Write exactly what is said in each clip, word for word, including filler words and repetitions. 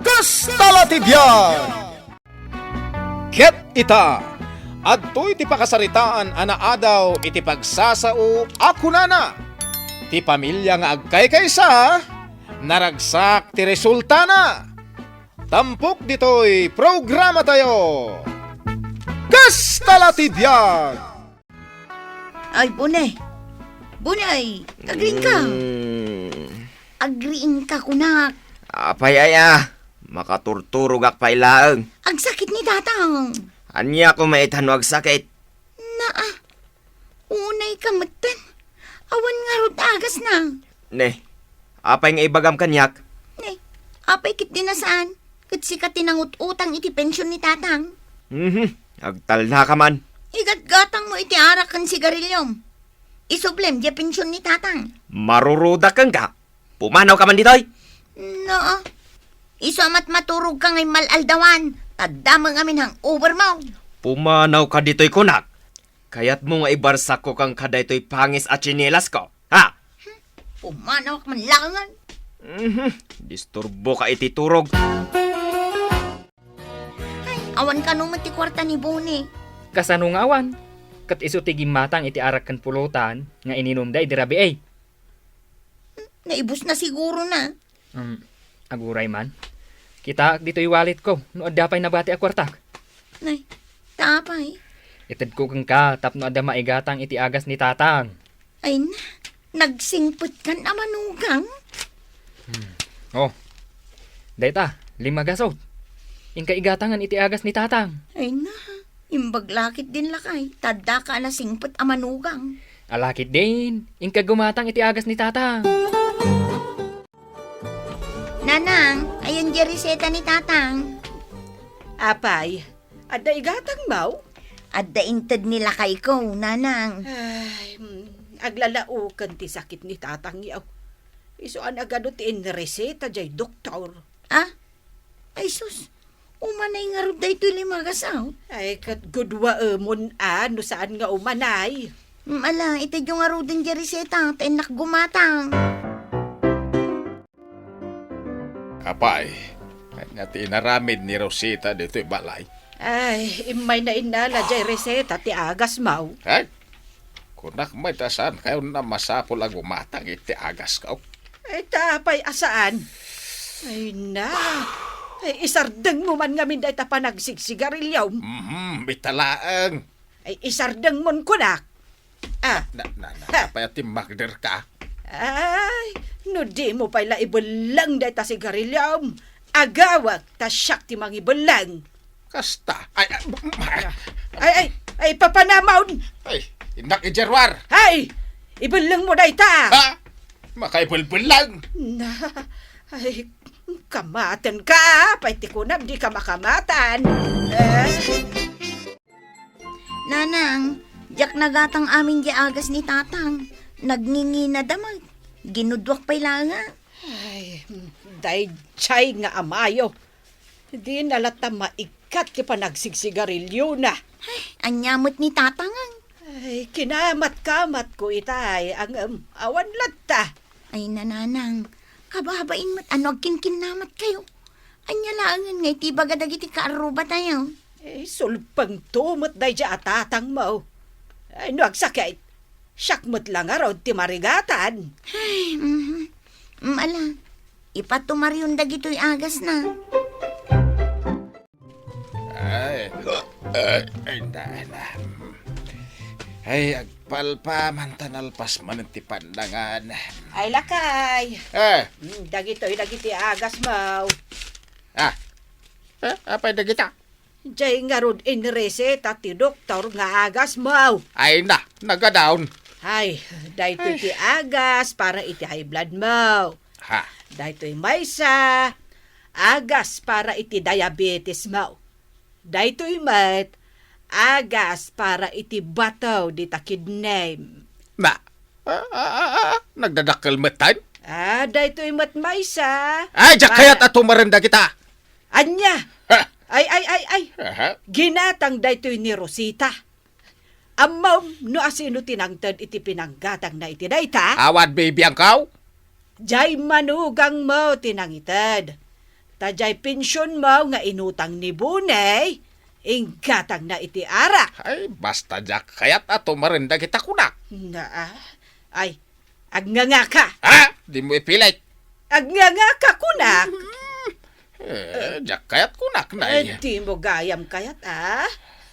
Kasta la ti biag! Ket ita, adtoy ti pakasaritaan a naadaw iti pagsasao a kunana, "Ti pamilia nga agkaykaysa, naragsak ti resultana." Tampok ditoy programatayo. Kasta la ti biag! Ay, Bune. Bune, ay, agriingka. Mm. Agriingka, kunak. Apay aya, makaturturogak pay laeng. Agsakit ni tatang. Ania koma ita no agsakit? Naa, unay ka metten. Awan ngarud agasna. Ne, apay nga ibagam kaniak? Ne, apay ket di na saan? Ket sika ti nangut-utang iti pension ni tatang. Mhm, agtalna ka man. Igatgatang mo iti arak ken sigariliom. Isublem diay pension ni tatang. Marurudak kenka. Pumanaw ka man ditoy. Naa. Isu a matmaturog ka ngay mal-aldawan, ta adda met ngamin hangover mo. Pumanaw ka ditoy kunak. Kayatmo nga ibarsakko kenka daytoy pangis a tsinelas ko, ha? Pumanawak man laengen. Mhm. Disturbo ka iti turog. Ay, awan kano met ti kuarta ni Boni. Kasano nga awan? Ket isu ti gimmatang iti arak ken pulutan nga ininumda idi rabii. Naibusna siguro na. Um, aguray man. Kitaak ditoy wallet ko no adda pay nabati a kuartak. Nay, ta apay? Itedko kenka tapno adda maigatang iti agas ni tatang. Ay na, nagsingpetkan a manugang? Hmm. Oh, dayta, lima gasut. Inka igatangan iti agas ni tatang. Ay na, imbag lakit din lakay, ta addaka a nasingpet a manugang. Alakit din, inka gumatang iti agas ni tatang. Nanang, ayan di reseta ni tatang. Apay, adda igatang mo? Adda inted ni lakayko, nanang. Ay, mm, aglalaoken ti sakit ni tatang yaw. Isu a nagadu ti inreseta jay doktor. Ah? Ay sus, umanay ngarud daytoy lima gasut. Ay, ket gudwaemon a no saan nga umanay. Mm, ala, itedyo ngaruden jay reseta, ta innak gumatang. Apay, ania ti inaramid ni Rosita ditoy balay? Ay, immay na innala jay reseta ti agas mo. Ay, kunak met a saan kayon a masapul a gumatang iti agas ko. Ay, ta apay a saan? Ay na, ay, isardeng mo man ngamin dayta panagsigsigarilyo. Mhm, ita laeng. Ay, isardeng mon kunak. Ah. Na, na, na, Ha. Apay a timmakder ka? Ay, no di mo pay la ibelleng dayta sigarilyom, agawek ta siak ti mangibelleng. Kasta. Ay, ay, Ay, ay, ay, papanamon! Ay, innak ijerwar. Ay, ibelleng mo dayta. Ha? Makaibelbelleng. Na, ay, kamaten ka, pay ti kunam di ka makamatan. Eh. Nanang, diak nagatang amin di agas ni tatang. Nagngingina da met. Ginudwak pay la nga. Ay, daydiay nga amayo. Di na latta maikkat ti panagsigsigarilyona. Ay, ania met ni tatang? Ay, kinamat-kamat ko itay, ngem awan latta. Ay, nanang, kababain met a no agkinkinnamat kayo. Ania laengen nga iti baga dagiti kaarrubatayo? Eh, sulpengto met daydiay a tatangmo. Ay, no agsakit, siak met la ngarud ti marigatan. Ay, mhm. Mm, ala, ipatumarion dagitoy agasna. Ay, ay, ay, na, na. Ay, agpalpa man ta nalpas man ti pandangan. Ay, lakay. Eh. Mm, dagitoy dagiti agasmo. Ah. Eh, apay dagita? Jay ngarud inreseta ti doktor nga agasmo. Ay na, nagadaon. Ay, daytoy ti agas para iti high blood mo. Ha? Daytoy maysa, agas para iti diabetes mo. Daytoy met, agas para iti bato dita kidney. Na, ah, ah, ah, ah, nagdadakkel met tayo? Ah, daytoy met maysa. Ay, diak kayat a tumaren dagita. Ania? Ha? Ay, ay, ay, ay. Aha. Ginatang daytoy ni Rosita. Ammom no asino ti nangted iti pinanggatangna iti dayta? Awan bibiangkaw? Jay manugangmo ti nangited. Ta diay pensionmo nga inutang ni Bunay, inggatangna iti arak. Ay, basta diak kayat a tumaren dagita kunak. Na, ah, ay, agngangaka. Ha? Dimo ipilit. Agngangaka kunak. Eh, diak kayat kunak, Nay. Eh, dimo gayam kayat, ah.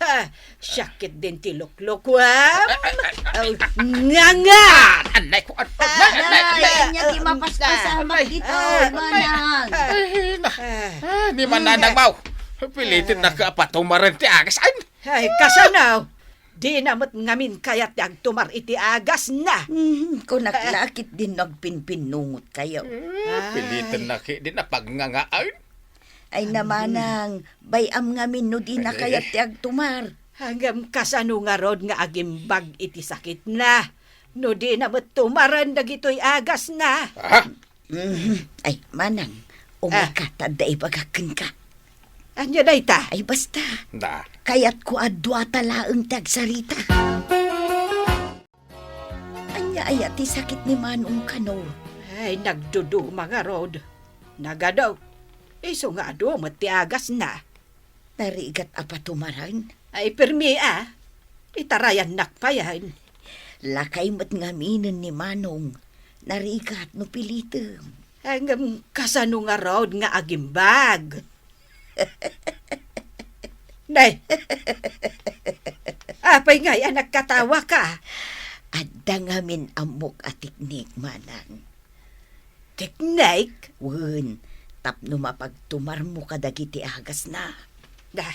Ha, sakit din ti luklukuam. Ay, ay, ay, ay. Aw, nganga! Ah, anay ko, an-, Ah, anay, anay, anay, anay. Anya ti mapaspasamak dito, ah, manang. Ay, na. Ah, ni mananang maw. Pilitin na ka patumaren ti agas. Ay. Ay, kasano? Dina met ngamin kayat ti agtumar iti agasna. Mhm, kunak la ket din no agpinpinnungot kayo. Eh, Ay. Pilitin na ki, di na pagngangaan. Ay, namanang, bay-am ngamin no di na kayat ti agtumar. Ngem kasano ngarud nga agimbag iti sakitna? No di na met tumaren dagitoy agasna. Ah? Mhm. Ay, manang, umay ka, ta adda ibagak kenka. Ania dayta? Ay, basta. Da. Kayatko a duata laeng ti agsarita. Ania aya ti sakit ni Manong kano? Ay, nagduduma ngarud. Nagadu. Isu nga adu met ti agasna. Narigat a patumaren? Ay, permi a. Itarayannak payen. Lakay met ngaminen ni Manong. Narigat no pilitem. Ay, ngem kasano ngarud nga agimbag? Nay! Apay ngay a nagkatawaka? Adda ngamin ammok a teknik, manang. Teknik? Wen, tapno mapagtumarmo kadagiti agasna. Da.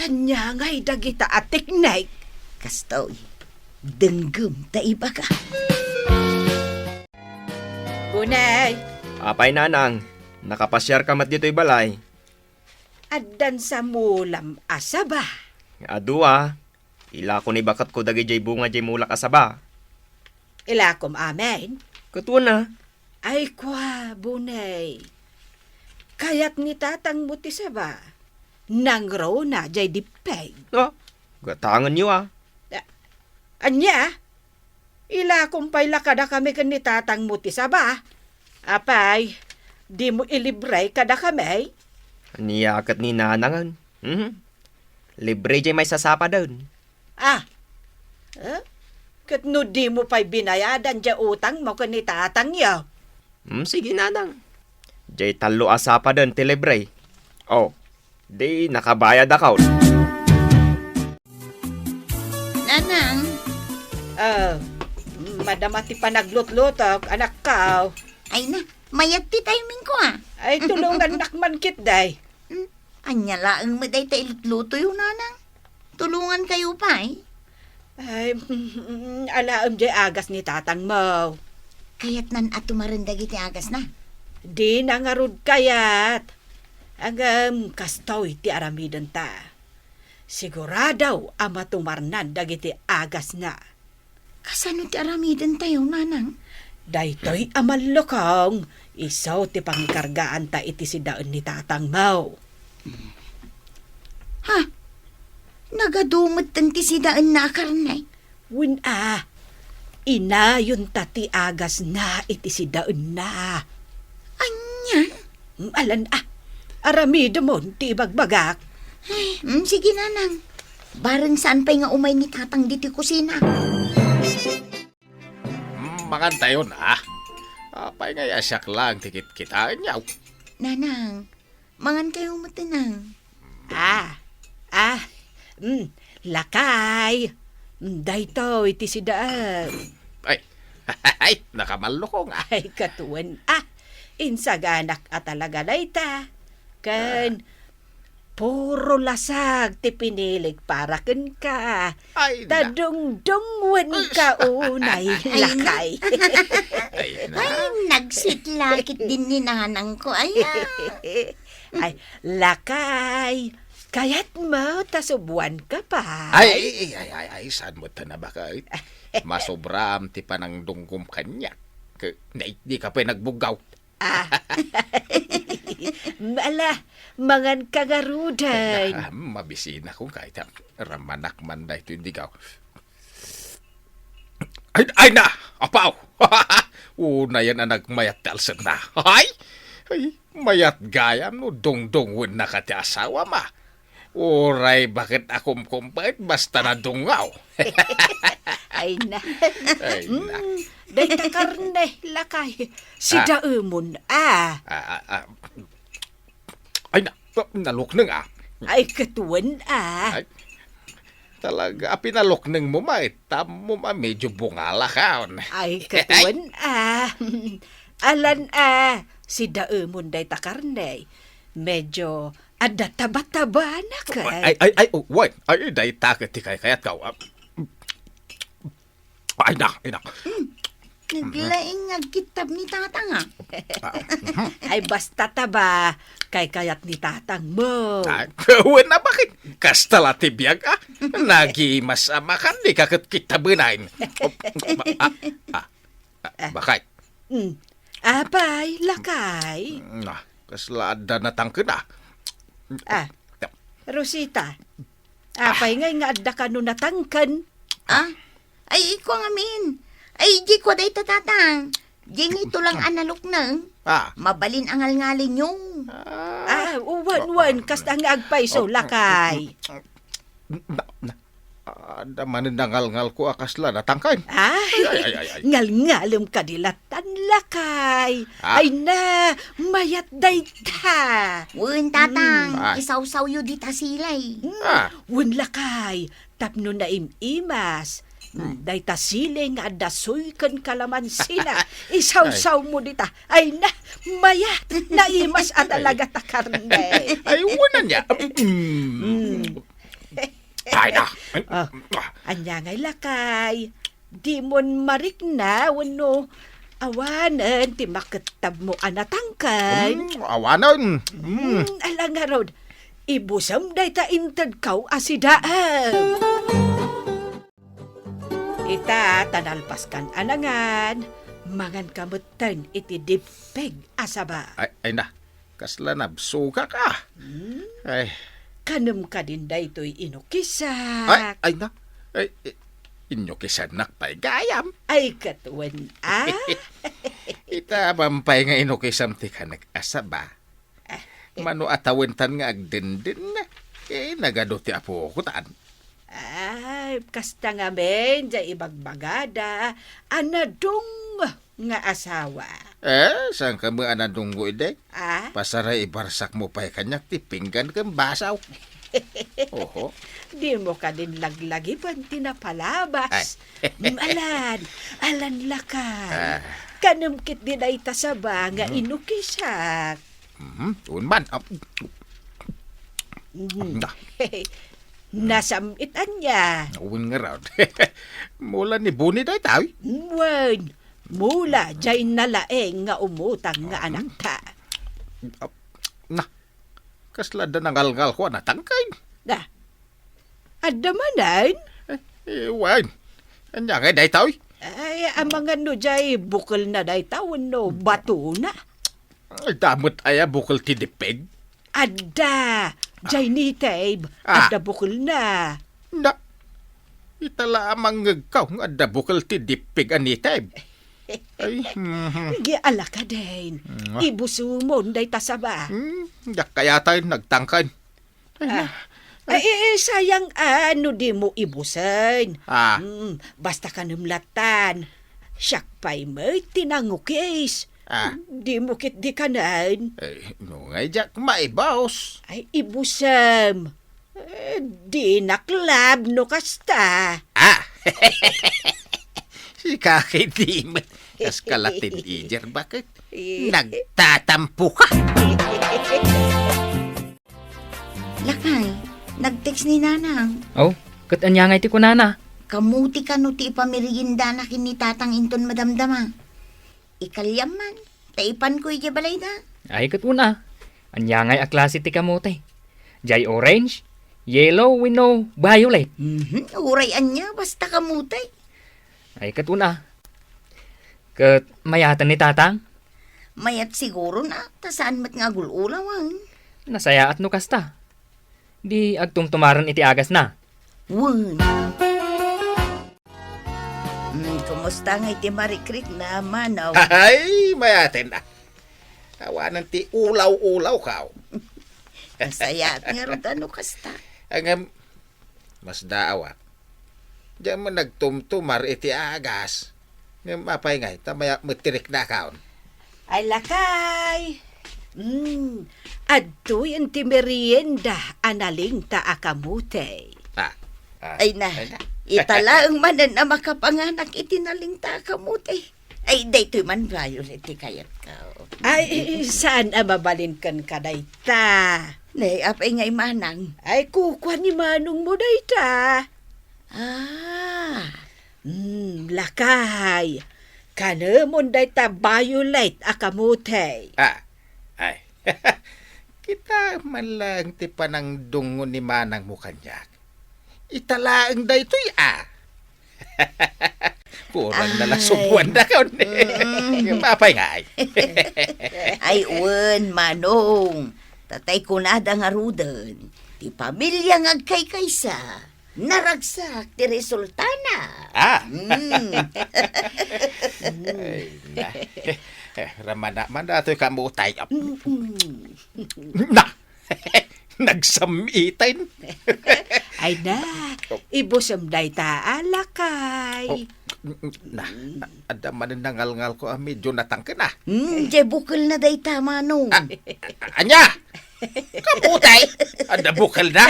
Ania ngay dagita a teknik? Kastoy, denggem ta ibaga. Bunay! Apay, nanang, nakapasiarka met ditoy balay? Addan sa mulam a saba. Adu a. Ilakon ibaketko dagidiay bunga diay mulak a saba. Ilakom amin? Ket wen a. Ay, kua, Bunay. Kayat ni tatangmo ti saba. Nangruna diay dippeg. Ah, gatangenyo a. Ah, ania? Ilakom pay la kadakami ken ni tatangmo ti saba. Apay, dimo ilibre kadakami? Ania ket ni nanangen? Mhm. Libre diay maysa a sapaden. Ah. Eh? Ket no dimo pay binayadan diay utangmo ken ni tatangyo? Hmm, sige, nanang. Diay tallo a sapaden ti libre. Oh, di nakabayadakon. Nanang. Ah, madama ti panaglutlutok, anakko. Ay na, mayat ti timingko, ah. Ay, tulongannak man ketdi. Hmm, ania laeng met dayta ilutlutoyo, nanang? Tulongankayo pay? Ay, alaem diay agas ni tatangmo. Kayatnan a tumaren dagiti agasna? Dina ngarud kayat. Ngem, kastoy ti aramidenta. Sigurado a matumarnan dagiti agasna. Kasano ti aramidentayo, nanang? Daytoy a mallukong, isu ti pangikargaanta iti sidaen ni tatangmo. Ha? Nagadu metten ti sidaenna a karne? Wen a, inayonta ti agasna iti sidaenna. Ania? Mm, alan a, aramidemon ti ibagbagak. Ay, mm, sige, nanang. Bareng saan pay nga umay ni tatang ditoy kusina. Mm, mangantayon, ah. Apay nga siak laeng ti kitkitaenyo? Nanang, mangankayo met, nanang. Ah, ah, mm, lakay. Mm, daytoy ti sidaen. Ay, ay, nakamallukong, ah. Ay, ket wen, ah. Insaganak a talaga dayta. Ken, ah, puro lasag ti pinilik para kenka. Ay, ta na. Dungdungngoenka unay, ay, na. Lakay. Ay, na. Ay, nagsitla ketdin ni nanangko. Ay, ah. Ay, lakay. Kayatmo ta subuanka pay? Ay, ay, ay, ay, ay, saan met ta nabakay? Masobraam ti panangdunggom kaniak. Ke-, na, dika pay nagbuggaw. Ah. Ala, manganka ngaruden. Ah, mabisinak kayat. Ramanak man daytoy digaw. Ay, ay na, apaw! Unayen a nagmayat ti alsekna. Ay! Ay, mayat gayam no dungdungwennaka ti asawam a. Uray baket a kumkumpet basta nadungngaw. Ay na. Ay na. Mm, dayta karne, lakay. Sidaemon a. Ah, ah, ah. Ay na, nalukneng a. Ay, ket wen a. Ay, talaga a pinaluknengmo met, tapno a medyo bungalakaon. Ay, ket wen a. Alan a, sidaemon dayta karne. Medyo adda taba-tabana ket. Ay, ay, ay, oh, wen. Ay, dayta ket ti kaykayatko. Ah, ay na, ay na. Hmm. Naglaing nga agkittab ni Tatang a. Ah, mhm. Ay, basta taba, kaykayat ni Tatang mo. Ay, wen a baket. Kasta la ti biag a. Nagimas a makan, dika ket kittabenan. Oh, ah, ah, ah, baket. Hmm. Apay, lakay? Na, kasla adda natangken a. Ah, Rosita, apay ngay nga adda kano natangken? Ah? Ay, iko ngamin. Ay, di ko dayta, Tatang. Di nito lang a nalukneng. Ah. Mabalin a ngalngalinyo. Ah, wen, wen, kasta nga agpayso, lakay. Na, na, adda manen nangalngalko a kasla natangken. Ay, ay, ay, ay, ay. Ngalngalem kadi lattan, lakay. Ah. Ay na, mayat dayta. Wen, Tatang, mm, ah, isawsawyo dita silay. Mm, ah, wen, lakay, tapno naim-imas. Hmm. Dayta silay nga adda soy ken kalamansi na. Isawsawmo dita. Ay na, mayat, naimas a talaga ta karne. Ay, wen ania. Mm. Mm. Ay na. Oh, ania ngay, lakay? Dimon marikna wenno awanen ti makettabmo a natangken? Mm, awanen. Mm. Mm, ala ngarud, ibusem dayta intedko a sidaem. Ita ta nalpaskan a nangan, manganka metten iti dippeg a saba. Ay, ay na, kasla nabsogak a. Hmm? Ay. Kanem kadin daytoy inukisak. Ay, ay na. Ay, i-, inukisannak pay gayam. Ay, ket wen a. Ita, apay nga inukisam ti kanek a saba. Ah. Mano a tawentan nga agdenden, eh, nagadu ti apoko tan. Ay, kasta ngamin, diay ibagbagada, a nadung nga asawa. Eh, saan ka mo a nadunggo idi? Ah? Pasaray ibarsakmo pay kaniak ti pinggan ken basaw. Oho. Dimo kadin laglagipen ti napalabas. Ay. Mm, alan, alan lakay. Ah. Kanem ketdi dayta saba nga, mhm, inukisak. Mhm, wen man. Ah. Mhm. Na. Nasam-it ania? Wen ngarud. Mula ni Boni dayta, uy? Wen. Mula diay nalaing nga umutang nga, mhm, anakta. Ah, na. Kasla adda nangalngalko a natangken. Na. Adda manen? Eh, eh, wen. Ania ngay dayta, uy? Ay, amangan no diay bukelna dayta wenno batona. Ay, adda met aya bukel ti dippeg? Adda. Diay native. Ah. Adda bukelna. Na, ita la a mangngegko nga adda bukel ti dippeg a native. Ay, mhm. Di ala kadin. Mm. Ibusumon dayta saba. Hmm, diak kayat a nagtangken. Ay, ah, na. Ay, eh, eh, sayang, ah, no dimo ibusen. Ah. Hmm, basta kanem lattan. Siak pay met ti nangukis. Ah. Dimo ketdi kanen. Eh, no ngay diak maibus. Ay, ibusem. Eh, dinak love no kasta. Ah! Sika ketdi met. Kas ka la teenager, baket? Eh. Nagtatampo ka. Lakay, nag-text ni Nanang. Oh, ket ania ngay ti kunana? Kamuti kano ti ipameriendana ken ni Tatang inton madamdama. Ikaliam man, ta ipanko idiay balayda. Ay, ket una. Ania ngay a klase ti kamote? Diay orange, yellow, wenno violet? Mhm, uray ania, basta kamote. Ay, ket una. Ket mayaten ni Tatang? Mayat siguro na, ta saan met nga agul-ulawan. Nasayaat no kasta. Di agtumtumaren iti agasna? Wen. Hmm, kumusta ngay ti marikrikna, Manong? Ay, mayaten a. Awanen ti ulaw-ulaw, kaw. Nasayaat ngarud no kasta. Ngem, masdaawak. Diak man nagtumtumar iti agas. Ngem apay ngay, ta mayat met ti riknakaon. Ay, lakay! Mm, adtoyen ti merienda a nalingta a kamote. Ah, ah, Ay na, ay na. Ita laeng manen a makapanganak iti nalingta a kamote. Ay, daytoy man, Violet, ti kayatko. Ay, saan a mabalin kenka dayta? Ne, apay ngay, Manang? Ay, kukua ni manongmo dayta. Ah, hmm, lakay. Kanemon dayta Violet a kamote. Ah, ay. Kita man lang ti panangdungngo ni manangmo kaniak. Ita laeng daytoy, ah. Kurang na la Ay. Subuan na kaon. Mm. Apay ngay. Ay, wen, Manong. Tatay kunada ngaruden, ti pamilia nga agkaykaysa, naragsak ti resultana. Ah. Mm. Ay, na. Eh, ramana man datoy kamotay. Mm-mm. Na! Nagsam-itan. Ay na, ibusem dayta a lakay. Oh, na, adda manen nangalngalko a medyo natangken, ah. Hmm, diay bukelna dayta, Manong. Ah, ania? Kamote? Adda bukelna?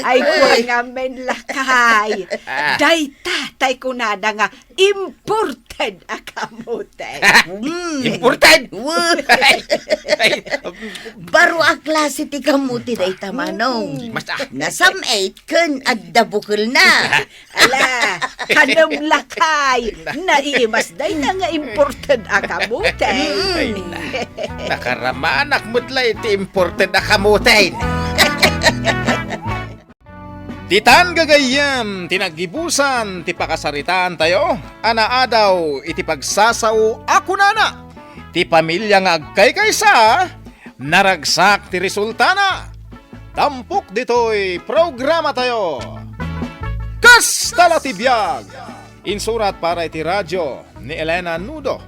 Ay, Ay. Kua ngamin lakay. Ah. Dayta, tay kunada nga imported a kamote. Mm. Imported? Wa- Ay, ay. Baro a klase ti kamote dayta, Manong. Mas, ah. Nasam-it ken adda bukelna. Ala, kanem lakay. Naiimas dayta nga imported a kamote. Ay, na. Nakaramanak met la iti imported a kamote. Ditan gagayyem ti naggibusan ti pakasaritaantayo a naadaw iti pagsasao a kunana, ti pamilia nga agkaykaysa, naragsak ti resultana. Tampok ditoy programatayo. Kasta la ti biag! Insurat para iti radio ni Elena Nudo,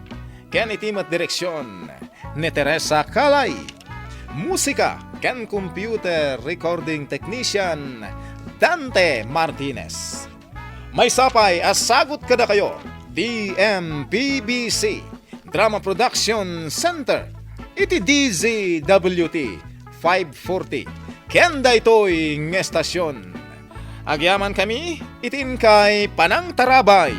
ken iti met direksion ni Teresa Calay. Musika ken computer recording technician, Dante Martinez. Maysa pay a sagut kadakayo, D M P B C, Drama Production Center, iti D Z W T five forty. Ken daytoy nga estasion, agyamankami iti inkay panangtarabay.